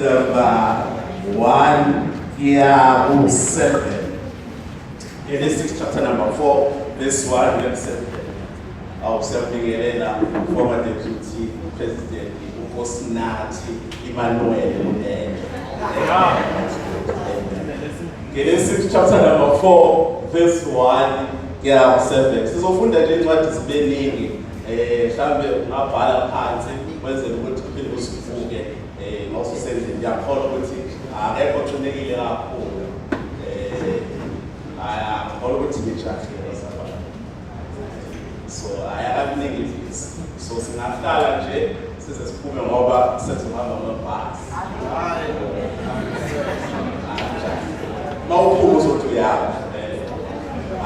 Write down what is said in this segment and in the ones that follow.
Number 1 kuya ku-7. Genesis chapter number 4 verse 1 kuya ku-7. Awu, siyabingelela former deputy president uNkosinathi Emmanuel Kunene. Genesis chapter number 4 verse 1 kuya ku-7. Sizofunda nje incwadi zibe ningi, mhlambe ungabhala phansi kwenzela ukuthi uphinde usivuke mawususendlini. Ngiyakholwa ukuthi akekho oxinekile kakhulu. Angikholwa ukuthi ngijahile, bazalwane, so ayakakuningi ivesi, so singahlala nje size siphume ngoba sezohamba amabhasi. Mawuphuma uzothi uyaphi?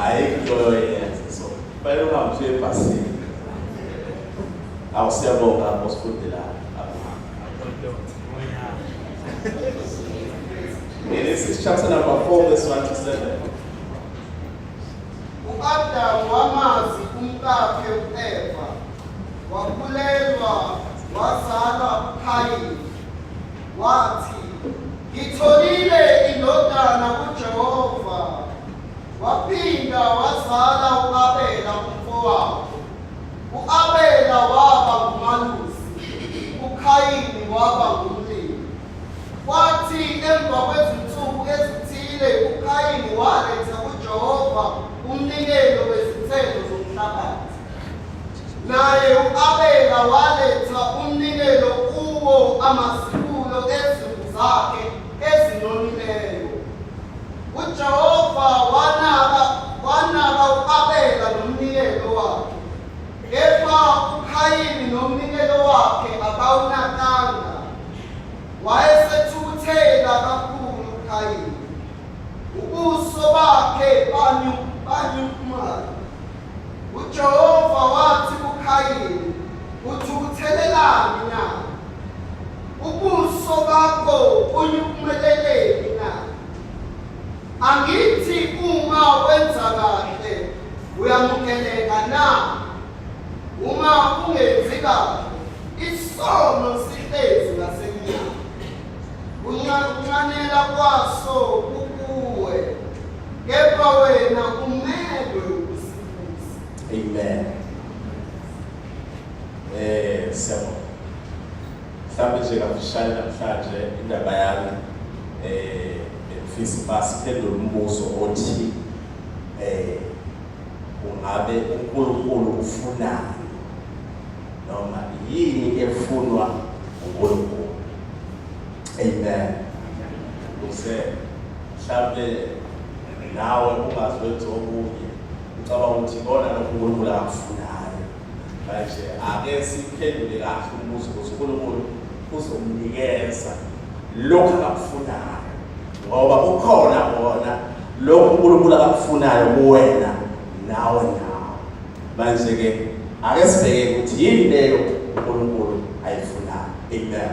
Ayikho into oyoyenza, so fanele uhambe usuye ebhasini. Awu, siyabonga osifundelayo. Genesis chapter number 4 verse 1 to 7. U-Adamu wamazi umkakhe u-Eva, wakhulelwa, wazala uKhayini. Wathi, "Ngitholile indodana kuJehova." Waphinda wazala u-Abela umfowabo. U-Abela waba ngumalusi, uKhayini waba ngumlimi. Kwathi emva kwezinsuku ezithile uKhayini waletha kuJehova umnikelo wezithelo zomhlabathi. Naye u-Abela waletha umnikelo kuwo amazibulo ezimvu zakhe ezinonileyo. UJehova wanaka u-Abela nomnikelo wakhe, kepha uKhayini nomnikelo wakhe akawunakanga. Wayesethukuthela kakhulu uKhayini, ubuso bakhe banyukumala. UJehova wathi kuKhayini, "Uthukuthelelani na? Ubuso bakho bunyukumeleleni na? Angithi uma wenza kahle uyamukeleka na? Uma ungenzi kahle, isono sihlezi ngasemnyango. Unqanela kwaso kukuwe, kepha wena umelwe ukusibusa." Amen. Siyabonga. Mhlawumbe nje kafushane namhlanje indaba yami bengifisa ukuba siphendule umbuzo othi ungabe uNkulunkulu ufunani noma yini efunwa uNkulunkulu. Amen. Ukuze mhlawumbe nawe ungazi wenza okunye, ucabanga ukuthi ikona lokhu uNkulunkulu akufunayo. Manje ake siphendule kahle umbuzo ukuthi uNkulunkulu uzomnikeza lokhu akakufunayo, ngoba kukhona kona lokhu uNkulunkulu akakufunayo kuwena nawe. Manje ke ake sibheke ukuthi yini leyo uNkulunkulu ayifunayo. Amen.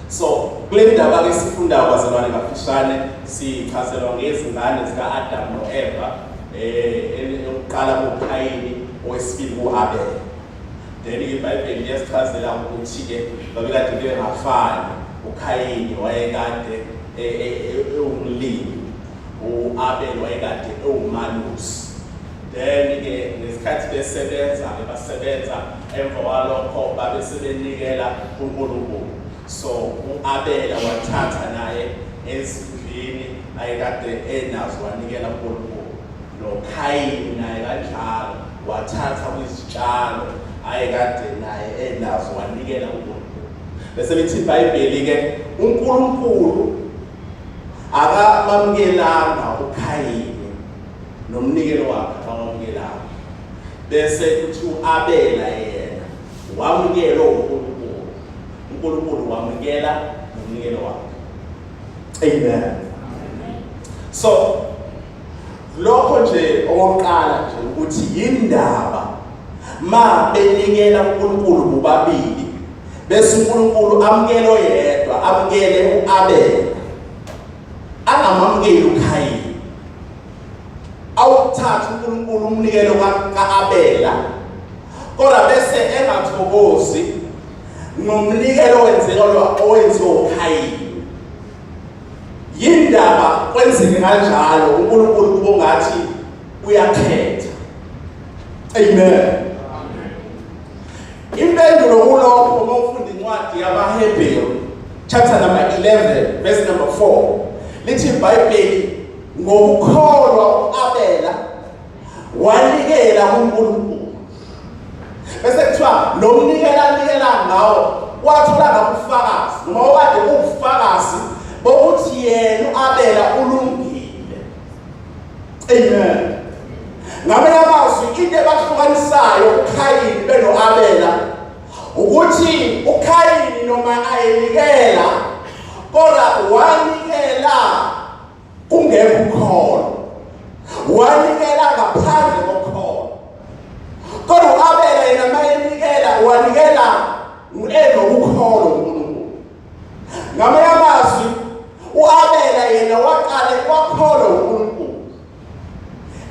So kule ndaba ke sifundayo, bazalwane, kafishane sichazelwa ngezingane zika-Adam no-Eva, eyokuqala kuKhayini, owesibili ku-Abel. Then ke iBhayibheli liyasichazela ukuthi-ke babekade bengafani. uKhayini wayekade ewumlimi, u-Abel wayekade ewumalusi. Then ke ngesikhathi besebenza-ke, basebenza, emva kwalokho babe sebenikela kuNkulunkulu. So u-Abela wathatha naye ezimvini ayekade enazo, wanikela kuNkulunkulu. NoKhayini naye kanjalo, wathatha kwizitshalo ayekade naye enazo, wanikela kuNkulunkulu. Bese lithi iBhayibheli-ke uNkulunkulu akamamukelanga uKhayini nomnikelo wakhe, akawamukelanga. Bese kuthi u-Abela yena wamukelwa uNkulunkulu, uNkulunkulu wamukela nomnikelo wakhe. Amen. So lokho nje okokuqala nje ukuthi yindaba ma benikela uNkulunkulu bobabili, bese uNkulunkulu amukele oyedwa, amukele uAbel, angamamukeli uKhayini. Awuthatha uNkulunkulu umnikelo kaAbela, kodwa bese engathokozi. Ngomnikelo owenzelwa owenziwa uKhayini. Yindaba kwenzeke kanjalo uNkulunkulu kubo ngathi uyakhetha. Amen. Impendulo kulokho uma ufunda incwadi yamaHebheru chapter number 11 verse number 4 lithi iBhayibheli ngokukholwa uAbela wanikela kuNkulunkulu. Bese kuthiwa lo mnikelo anikela ngawo wathola ngabufakazi noma okade kuwubufakazi bokuthi yena uAbela ulungile. Amen. Ngamanye amazwi into ebahlukanisayo uKhayini benoAbela ukuthi uKhayini noma ayenikela kodwa wanikela kungekho ukholo. Wanikela ngaphandle kokholo. Kodwa uAbela yena mayenikela wanikela enokukholo kuNkulunkulu. Ngamanye amazwi uAbela yena waqale wakholwa uNkulunkulu.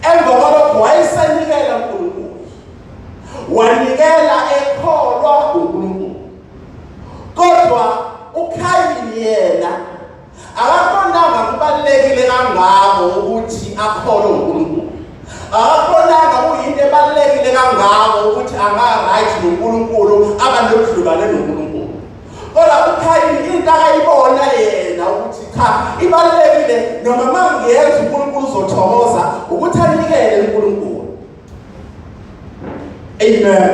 Emva kwalokho wayesenikela uNkulunkulu. Wanikela ekholwa uNkulunkulu. Kodwa uKhayini yena akakubonanga kubalulekile kangako ukuthi akholwe uNkulunkulu. Akakubonanga kuyinto ebalulekile kangako ukuthi anga-right noNkulunkulu abanobudlelwane noNkulunkulu. Kodwa uKhayini into akayibona yena ukuthi cha ibalulekile noma mangiyenza uNkulunkulu uzothokoza ukuthi anikele uNkulunkulu. Amen.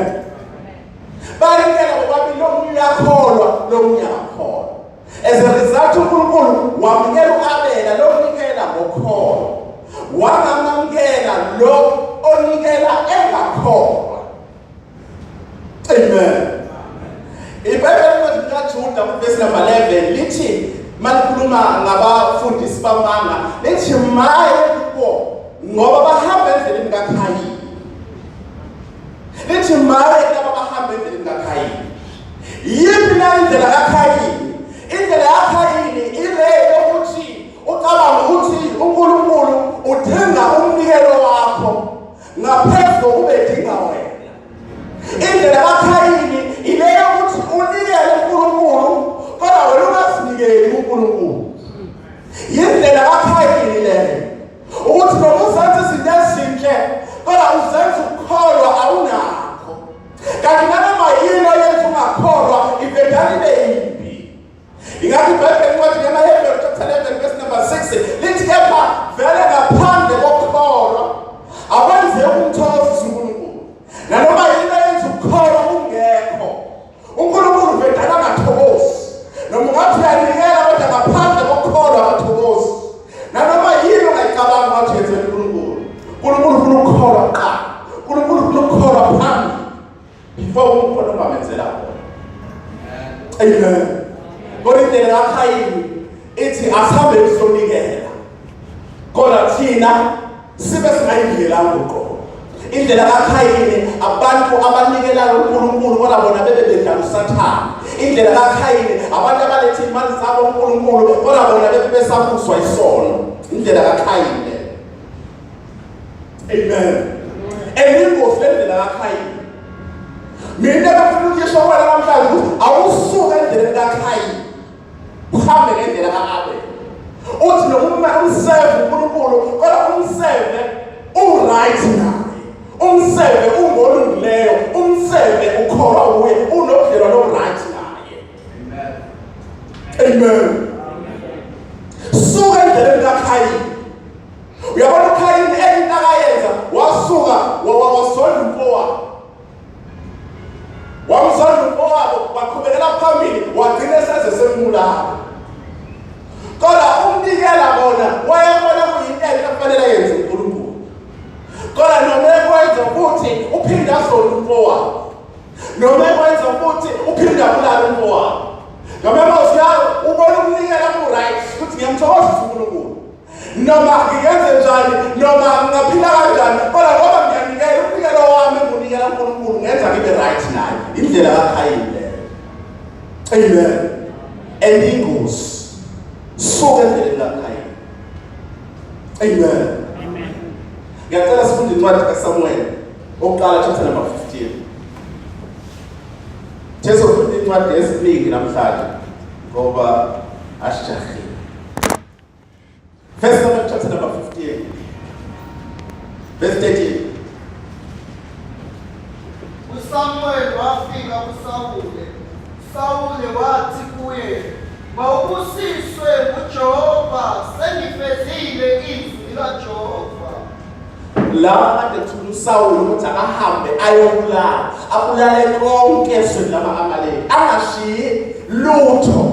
Banikela bobabili lo munye uyakholwa lo munye akakholwa. As a result uNkulunkulu wamukela uAbela lo onikela ngokholo. Wangamamukela lo onikela engakholwa. Amen. IBhayibheli incwadi kaJuda kuvesi number 11 lithi malikhuluma ngabafundisi bamanga lithi maye kubo ngoba bahamba endleleni kaKhayini. Lithi maye kulaba bahamba endleleni kaKhayini. Yiphi na indlela kaKhayini? Indlela kaKhayini ile yokuthi ucabanga ukuthi uNkulunkulu udinga umnikelo wakho ngaphezu kokuba edinga wena. Indlela kaKhayini ile yokuthi unikele uNkulunkulu kodwa wena ungazinikeli kuNkulunkulu. Yindlela kaKhayini leyo. Ukuthi noma uzenza izinto ezinhle kodwa uzenza ukukholwa awunakho. Kanti nanoma yini oyenza ungakholwa ivedane ibe yimbi. Ingakho iBhayibheli incwadi yamaHebheru chapter 11 verse number 6 lithi kepha vele ngaphandle kokukholwa akwenzeki ukumthokozisa uNkulunkulu. Nanoma yini eyenza ukukholwa kungekho uNkulunkulu vedane angathokozi. Noma ungathi uyanikela kodwa ngaphandle kokukholwa akathokozi. Nanoma yini ongayicabanga ungathi yenzela uNkulunkulu. uNkulunkulu ufuna ukukholwa kuqala. uNkulunkulu ufuna ukukholwa phambili. Before umkhona ungamenzela khona. Amen. Kodwa indlela kaKhayini ithi asihambe siyonikela. Kodwa thina sibe singayinikelanga uqobo. Indlela kaKhayini abantu abanikelayo uNkulunkulu kodwa bona bebe bedlala uSathane. Indlela kaKhayini abantu abaletha imali zabo uNkulunkulu kodwa bona bebe besabuswa isono. Indlela kaKhayini. Amen. Engingozi lendlela kaKhayini. Mina engifuna ukuyisho kuwena namhlanje ukuthi awusuke endleleni kaKhayini. Uhambe ngendlela ka-Abel. Uthi noma umseve uNkulunkulu kodwa umseve u-right naye. Umseve ungolungileyo, umseve ukholwa wuye, unobudlelwano obu-right naye. Amen. Amen. Suka endleleni kaKhayini. Uyabona uKhayini enye into akayenza wasuka wazonda umfowabo. Wamzonda umfowabo waqhubekela phambili wagcina eseze sembulala. Kodwa umnikela kona wayebona kuyinto enhle kufanele ayenze uNkulunkulu. Kodwa noma ekwenza futhi uphinde azonde umfowabo. Noma ekwenza futhi uphinde abulale umfowabo. Ngamanye amazwi ubona ukunikela ku-right ukuthi ngiyamthokozisa uNkulunkulu. Noma ngingenze njani noma ngingaphila kanjani kodwa ngoba ngiyanikela umnikelo wami engiwunikela uNkulunkulu ngenza ngibe right naye. Indlela kaKhayini leyo. Amen. And ingozi. Suka endleleni kaKhayini. Amen. Amen. Ngiyacela sifunde incwadi kaSamuel oqala chapter number 15. Jesu ufunda Incwadi eziningi namhlanje ngoba asijahile. First Samuel chapter number 15 verse 13. USamuel wafika kuSawule. Sawule wathi kuye, Mawubusiswe nguJehova, sengifezile izwi likaJehova. La kade kuthunywa uSawule ukuthi akahambe ayobulala, abulale konke ezweni lama-Amaleki, angashiyi lutho.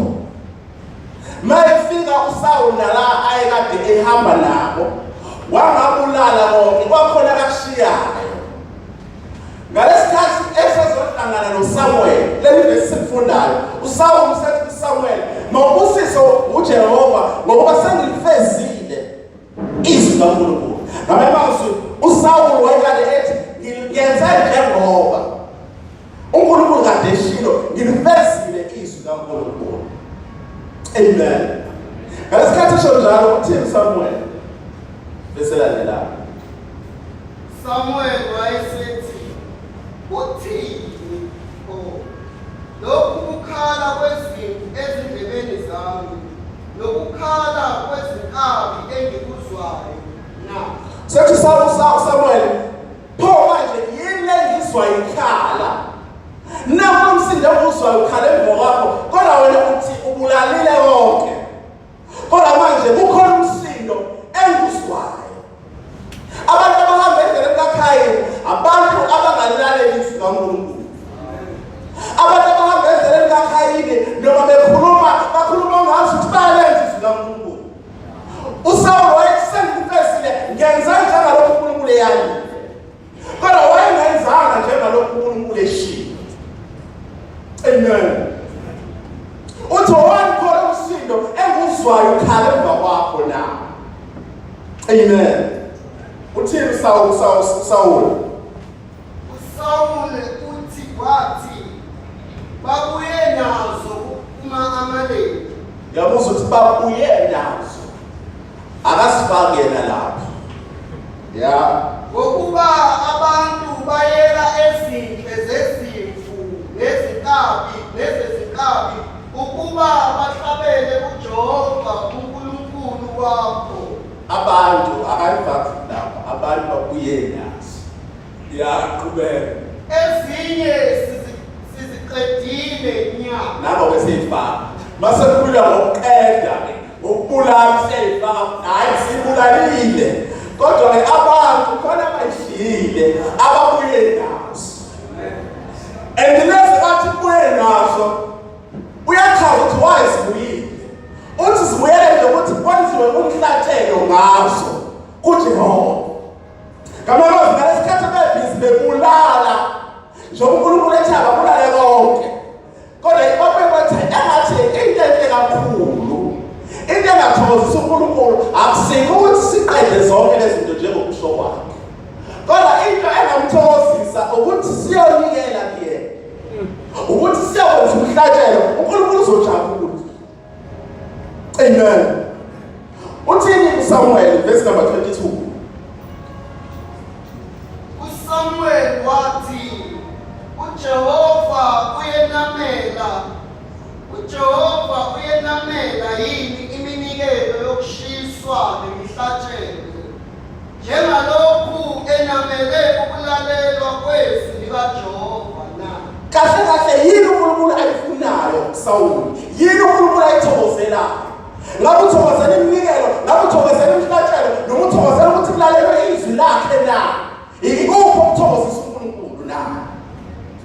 Mayefika uSawuli nala ayekade ehamba nabo, wangabulala konke, kwakhona akakushiyayo. Ngalesikhathi esezohlangana noSamuel, leli vesi sikufundayo, uSawuli usethi kuSamuel, mawubusise uJehova ngokuba sengilifezile izwi likaNkulunkulu. Ngamanye amazwi uSawuli wayekade ethi ngiyenze njengoba uNkulunkulu kade eshilo, ngilifezile izwi likaNkulunkulu. Amen. Ngalesikhathi esho njalo uthini uSamuel? Bese landelayo. Samuel wayesethi, Uthini pho lokhu kukhala kwezimvu ezindlebeni zami, nokukhala kwezinkabi engikuzwayo na? Sethi uSamuel, pho manje yini le ngizwa ikhala? Nakho umsindo engikuzwayo ukhala emva kwakho, kodwa wena uthi ubulalile konke. Kodwa manje kukhona umsindo engikuzwayo. Abantu abahamba endleleni kaKhayini abantu abangalilaleli izwi likaNkulunkulu. Abantu abahamba endleleni kaKhayini noma bekhuluma bakhuluma ngazi ukuthi bayalenza izwi likaNkulunkulu. USawulu wayethi sengikufezile ngenza njengalokhu uNkulunkulu eyalile. Kodwa wayengenzanga njengalokhu uNkulunkulu eshilo. Amen. Uthi owani khona umsindo enguzwayo ukhala emva kwakho na. Amen. Uthini uSawulu uSawulu? USawule uthi wathi babuye nazo kuma-Amaleki. Yabuza ukuthi babuye nazo. Akasifaki yena lapho. Ya. Ngokuba abantu bayela ezinhle zezimvu nezinkabi nezezinkabi ukuba bahlabele uJehova uNkulunkulu wakho. Abantu akayifaki lapho, abantu babuye nazo. Yaqhubeka. Ezinye siziqedile nya. Nabo ke seyifaka. Mase kukhulunywa ngokuqeda ke, ngokubulala seyifaka, hayi sibulalile. Kodwa ke abantu khona abayishiyile ababuye nazo. And lezi athi buye nazo uyachaza ukuthi why zibuyile. Uthi zibuyele nje ukuthi kwenziwe umhlatshelo ngazo kuJehova. Ngamanye amazwi ngalesikhathi bebhizi bebulala njengoba uNkulunkulu ethi ababulale konke kodwa babuye bathi engathi into enhle kakhulu into engathokozisa uNkulunkulu akusikho ukuthi siqede zonke lezi zinto njengokusho kwakhe kodwa into engamthokozisa ukuthi siyonikela kuyena ukuthi siyokwenza umhlatshelo uNkulunkulu uzojabula. Amen. Uthini uSamuel verse number 22? USamuel wathi uJehova uyenamela uJehova uyenamela yini iminikelo yokushiswa nemihlatshelo Njengalokhu enamele ukulalelwa kwezwi likaJehova na? Kahle kahle yini uNkulunkulu ayifunayo Sawuli? Yini uNkulunkulu ayithokozelayo? Ngabe uthokozela iminikelo, ngabe uthokozela imihlatshelo, noma uthokozela ukuthi kulalelwe izwi lakhe na? Ikuphi okuthokozisa uNkulunkulu na?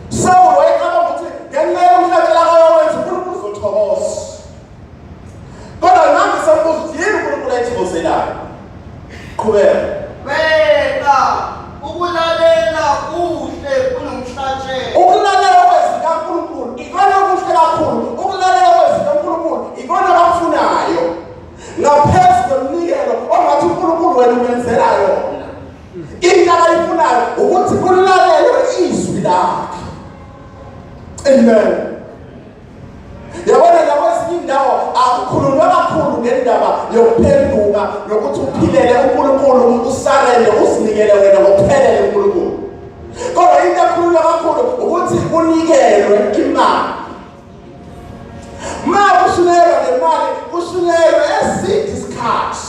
Sawuli wayecabanga ukuthi ngenxa yomhlatshelo akayowenza uNkulunkulu uzothokoza. Kodwa nangu sembuzo ukuthi yini uNkulunkulu ayithokozelayo? Qhubeka. Bheka, ukulalela kuhle kunomhlatshelo. Ukulalela kwezwi kaNkulunkulu ikona okuhle kakhulu. Ukulalela kwezwi kaNkulunkulu ikona akufunayo. Ngaphezu kweminikelo ongathi uNkulunkulu wena umenzela yona. Into akayifunayo ukuthi kulalelwe izwi lakhe. Amen. Yabona la kwezinye indawo akukhulunywa kakhulu ngendaba yokuphenduka nokuthi uphilele uNkulunkulu usarende uzinikele wena ngokuphelele uNkulunkulu. Kodwa into ekhulunywa kakhulu ukuthi kunikelwe imali. Ma kushunyayelwa ngemali kushunyayelwa eside isikhathi.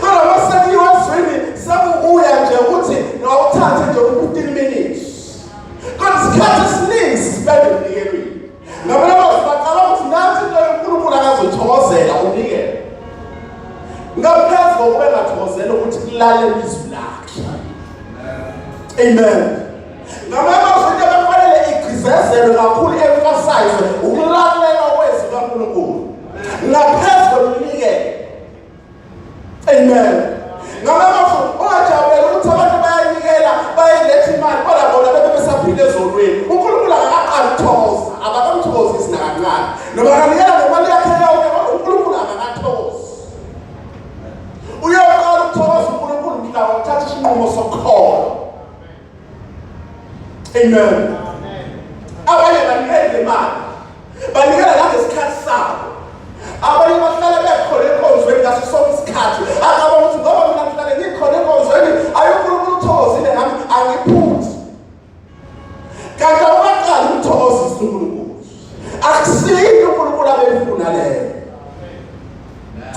Kodwa uma sekuyiwa ezwini sekubuya nje ukuthi nowuthathe nje u-15 minutes. Kodwa isikhathi esiningi sisipende emnikelweni. Ngamanye amazwi bacabanga ukuthi nathi into uNkulunkulu akazothokozela umnikelo. Ngaphezu kokuba engathokozela ukuthi kulalelwe izwi lakhe. Amen. Ngamanye amazwi into ekufanele igcizezelwe kakhulu emphasize ukulalela kwezwi kaNkulunkulu. Ngaphezu komnikelo. Amen. Ngamanye amazwi ungajabulela ukuthi abantu bayanikela bayiletha imali kodwa bona bebe besaphila ezonweni. uNkulunkulu akakaqali ukuthokoza, abakamthokozisi nakancane. Noma kanikela ngemali yakhe yonke kodwa uNkulunkulu akakathokozi. Uyoqala ukuthokoza uNkulunkulu mhla wathatha isinqumo sokukholwa. Amen. Abanye banikela imali. Banikela nangesikhathi sabo. Abanye bahlala bekhona enkonzweni ngaso sonke isikhathi. Acabanga ukuthi ngoba mina ngihlale ngikhona enkonzweni, ayi uNkulunkulu uthokozile ngami, angiphuthi. Kanti awukaqali ukuthokozisa uNkulunkulu. Akusiyo uNkulunkulu abeyifuna leyo.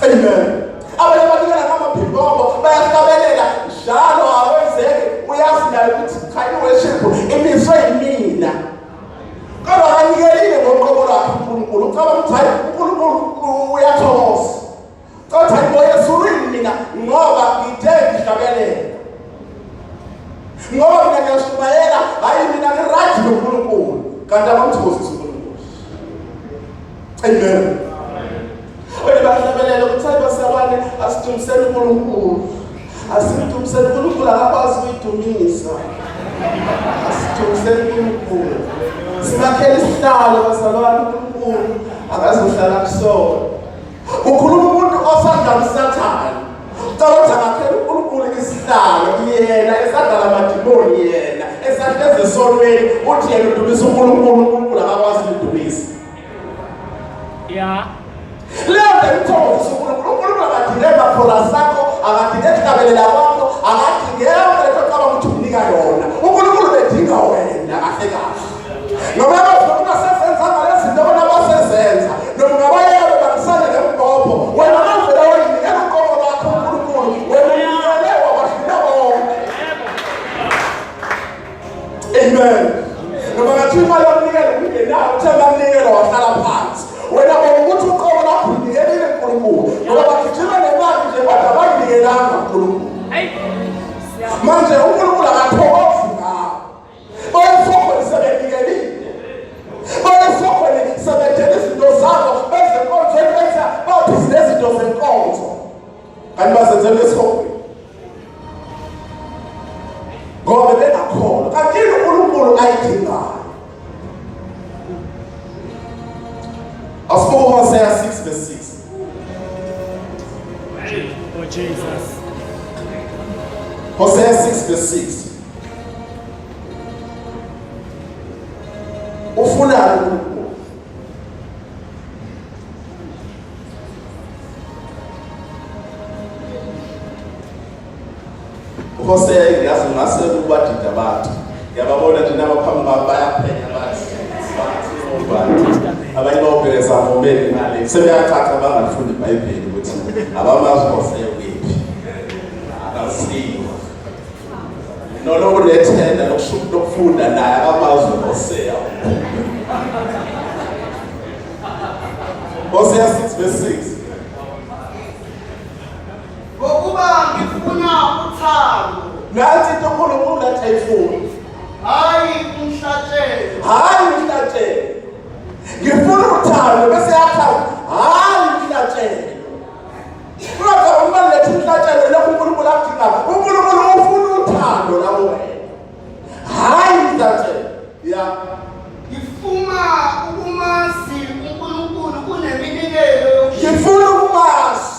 Amen. Abanye banikela ngamaphimbo abo bayahlabelela njalo akwenzeki uyazi naye ukuthi cha i-worship imiswe yimina. Kodwa akanikelile ngoqobo lwakhe uNkulunkulu. Ucabanga ukuthi hayi uNkulunkulu uyathokoza. Kodwa ngiboya ezulwini mina ngoba ngithe ngihlabelela. Ngoba mina ngiyashumayela hayi mina ngiright noNkulunkulu. Kanti abamthokozisi uNkulunkulu. Amen. Wena bahlabelela ukuthi hayi basabane asidumiseni uNkulunkulu. Asimdumiseni uNkulunkulu akakwazi ukuyidumisa. Asidumiseni uNkulunkulu. Simakhele isihlalo bazalwane uNkulunkulu akazohlala kusona. Ukhuluma umuntu osadlala uSathane. Cela ukuthi akakhele uNkulunkulu isihlalo yena esadlala amadimoni yena esahlezi esonweni uthi yena udumisa uNkulunkulu uNkulunkulu akakwazi ukudumisa. Yeah. Leyo nto imthokozisa uNkulunkulu. UNkulunkulu akadinge makhora sakho, akadinge kuhlabelela kwakho, akadinge yonke lento ocabanga ukuthi umnika yona. uNkulunkulu bedinga wena kahle kahle. Noma abazi ungasezenzanga lezi zinto bona basezenza. Noma ungabayeka bebambisane ngembhobho, wena mavela wayinikela uqobo lwakho uNkulunkulu. Wena unikele wabahlula bonke. Amen. Noma ngathi imali yomnikelo ungenayo, uthe bamnikelo wahlala phansi. Wena bona ukuthi uqobo lakho unikelile uNkulunkulu. Ngoba bagijima nemali nje kodwa bayinikelanga uNkulunkulu. Manje uNkulunkulu akathokozi ngawo. Bayesogweni sebenikelile. Bayesogweni sebedela izinto zabo beze enkonzweni benza babhizi nezinto zenkonzo. Kanti bazenzela esihogweni. Ngoba bengakholwa. Kanti yini uNkulunkulu ayidingayo? Asibuke uHosea 6 verse 6. Oh Jesus. Hosea 6 verse 6. Ufunani uNkulunkulu? Hosea ngiyazi ngase kubadida abantu. Ngiyababona nje nabo phambi kwami bayaphenya bathi bathi obani. Abanye bawubheke sangomeni ngale. Sebeyacaca bangalifunda iBhayibheli ukuthi abamazi Hosea kuyiphi. Akasiyo. Noloku nethenda lokufunda naye akamazi uHosea. Hosea 6 verse 6. Ngokuba ngifuna uthando. Nathi into uNkulunkulu athi ayifuni. Hayi umhlatshelo. Hayi umhlatshelo. Ngifuna uthando bese yachaza hayi umhlatshelo. Ungacabangi ukuba letha umhlatshelo lokhu uNkulunkulu akudingayo. uNkulunkulu ufuna uthando la kuwena. Hayi umhlatshelo. Ya. Ngifuna ukumazi uNkulunkulu kuneminikelo yokushiswa. Ngifuna ukumazi.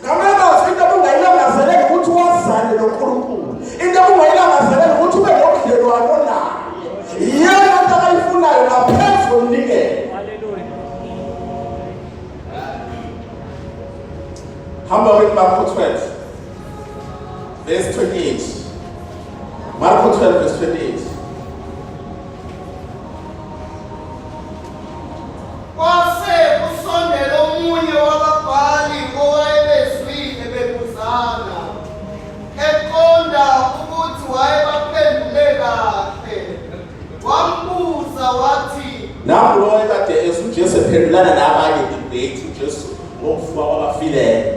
Ngamanye amazwi into obungayilangazeleli ukuthi wazane noNkulunkulu. Into obungayilangazeleli ukuthi ube nobudlelwano naye. Iyona into akayifunayo ngaphezu komnikelo. Hallelujah. Hamba with Marko 12 verse 28. Marko 12 verse 28. Kwase 8 uJesu ngokuvuka kwabafileyo.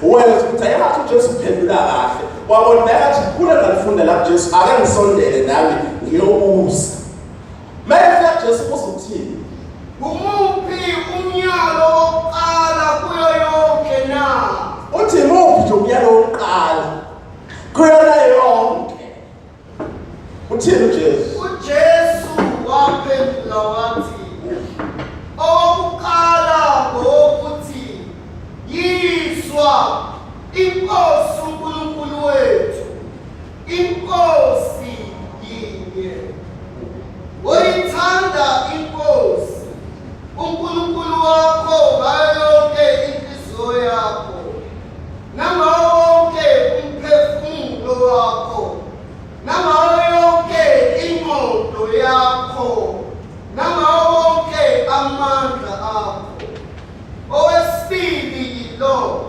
Wezwa ukuthi ayengathi uJesu uphendula kahle. Wabona ngathi kule ngalifunda la kuJesu ake ngisondele nami ngiyobuza. Mayefika kuJesu ubuza ukuthini? Ngumuphi umyalo wokuqala kuyo yonke na? Uthi imuphi nje umyalo wokuqala kuyona yonke? Uthini uJesu? UJesu waphendula wathi, Owokuqala ngowokuthi, Yizwa, iNkosi uNkulunkulu wethu, iNkosi yinye. Woyithanda iNkosi uNkulunkulu wakho ngayo yonke inhliziyo yakho nangawo wonke umphefumulo wakho nangayo yonke ingqondo yakho nangawo wonke amandla akho. Owesibili yilo,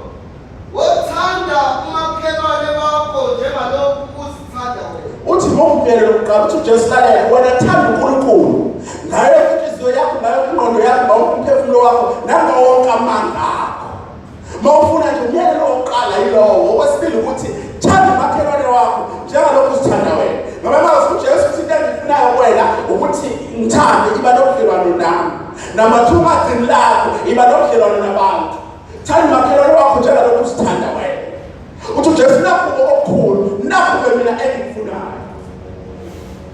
wothanda umakhelwane wakho njengalokhu uzithanda wena. Uthi ngomyalelo lokuqala uthi uJesu lalela wena thanda uNkulunkulu ngayo inhliziyo yakho ngayo ingqondo yakho ngawo umphefumulo wakho nangawo wonke amandla akho. Mawufuna nje umyalelo wokuqala yilowo. Okwesibili ukuthi thanda umakhelwane wakho njengalokhu uzithanda wena. Ngoba mazi uJesu uthi into engifunayo kuwena ukuthi ngithande iba nobudlelwano nami. Namathuba agcini lakho iba nobudlelwano nabantu. Thanda umakhelwane wakho njengalokhu uzithanda wena. Uthi uJesu nakho okukhulu, nakho ke mina engikufunayo.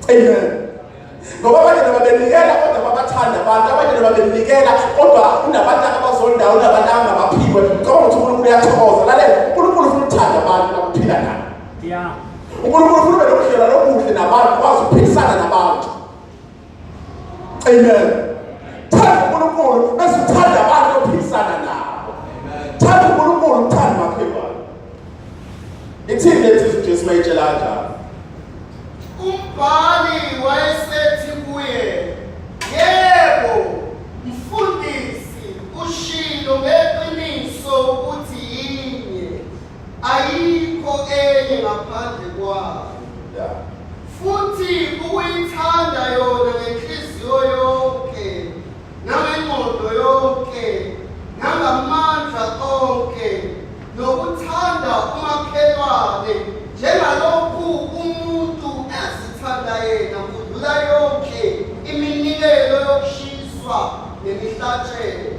Amen. Ngoba abanye noma benikela kodwa babathanda abantu, abanye noma benikela kodwa unabantu abazondayo, unabantu abangabaphiwe. Ngicabanga ukuthi uNkulunkulu uyathokoza. Lalela, uNkulunkulu ufuna ukuthanda abantu abaphila nabo. Yeah. uNkulunkulu ufuna ube nobudlelwano obuhle nabantu, ukwazi ukuphilisana nabantu. Amen. Thanda uNkulunkulu bese uthanda abantu ophilisana nabo. Thanda uNkulunkulu uthande umakhelwane. Ithini lethi uJesu mayitshela kanjalo? Umbhali wayesethi kuye, Yebo, mfundisi, ushilo ngeqiniso ukuthi yinye, ayikho enye ngaphandle kwayo. Yeah. Futhi ukuyithanda yona ngenhliziyo yonke nangengqondo yonke nangamandla onke nokuthanda umakhelwane njengalokhu umuntu ezithanda yena kudlula yonke iminikelo yokushiswa nemihlatshelo.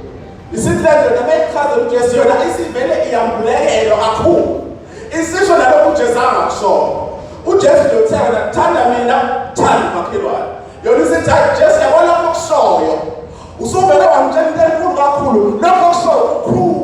Isithi le ndoda mayichaza uJesu yona isivele iyambulekelwa kakhulu. Isisho nalokhu uJesu angakushoyo. uJesu nje uthe wena thanda mina, thanda umakhelwane. Yona isithi hayi Jesu yabona lokho okushoyo. Usuvele wangitshela into enkulu kakhulu. Lokho okushoyo kukhulu.